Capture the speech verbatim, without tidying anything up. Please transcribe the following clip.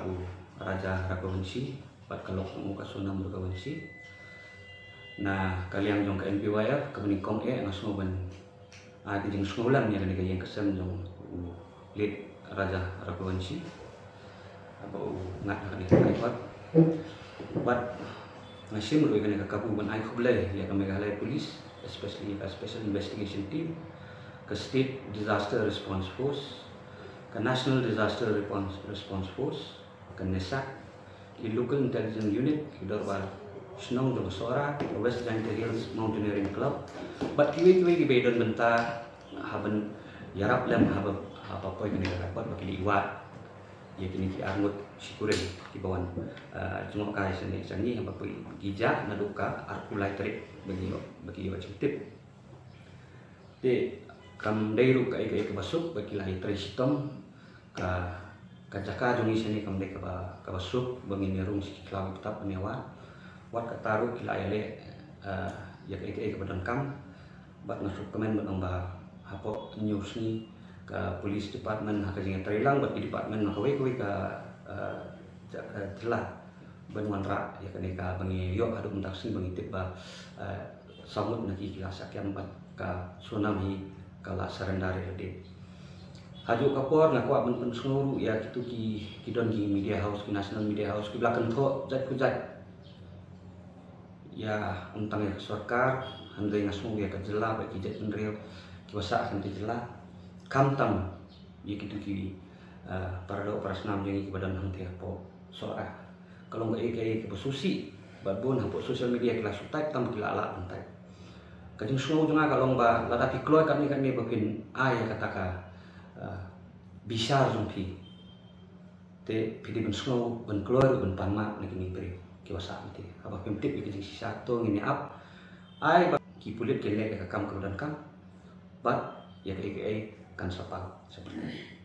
u Raja Raghuvanshi bad ka lok jong u ka Sonam Raghuvanshi. Na ka liang jong ka N P Y F, ka banyngkong eh nga sngew ban ai ka jingsngewlem ïa kane ka ïing ka sem jong u late Raja Raghuvanshi. Haba u ngat ha kane ka High Court. Bad nga shim ruh ïa kane ka kabu ban ai khublei ïa ka Meghalaya Police, especially ka Special Investigation Team, ka State Disaster Response Force, ka National Disaster Response, Response Force, ka NESAC, ki Local Intelligence Unit, ki dorbar shnong jong ka Sohra, ka West Jaintia Hills Mountaineering Club, bad kiwei kiwei kiba ïadon bynta ha ban ïarap lem haba, haba poi kane ka High Court ba ki leit wad ïa kine ki arngut shikurim kiba wan, eh, jngoh kai shane sha ngi haba poi ki jah naduh ka arphew lai tarik ba ki ïoh, ba ki ïoh jingtip. Te kam dei ruh kaei kaei kaba suk ba ki la ïatrei shitom, ka, ka jaka jong ngi shane kam dei kaba, kaba suk ba ngin ïarung sha ki khlaw ki btap ban ïawad. Wat kata ruh ki la ïaleh, eh, ïa kaei kaei kaba donkam. Bad nga sngewkmen ban ong ba hapoh hynñiew sngi ka police department ha ka jingïatreilang bad ki department na kawei kawei ka, eh, ja-, eh, jylla ban wanrah ïa kane kaba ngi ïoh haduh mynta ka sngi ba ngi tip ba, eh, saw ngut na ki ki la shah kem bad ka Sonam hi ka la surrender ïa lade. Hajuh ka por nga kwah ban pynsngew ruh ïa kito ki, ki don ki media house, ki national media house kiba la kynthoh jait ku jait. Ïa, ym tang ïa ka sorkar, hynrei nga sngew ïa ka jylla bad ki jaitbynriew kiba sah ha kane ka jylla. Khamtam ïa kito ki, eh, para doh para snam jong ngi kiba don hangtei hapoh Sohra. Ka long kaei kaei kaba sngewsih bad bun hapoh social media ki la shu type tam ki la lah ban type. Ka jingsngew jong nga ka long ba lada phi kloi katne katne ba phin ai ïa kata ka, eh, bishar jong phi, te phi dei ban sngew ban kloi ruh ban pan map na kine ki briew kiba sah mynta. Haba phim tip ïa ka jingshisha to ngin ïa ap. Ai ba ki pulit kin leh ïa ka kam kaba donkam bad ïa kaei kaei kan sa paw sa pyrthei.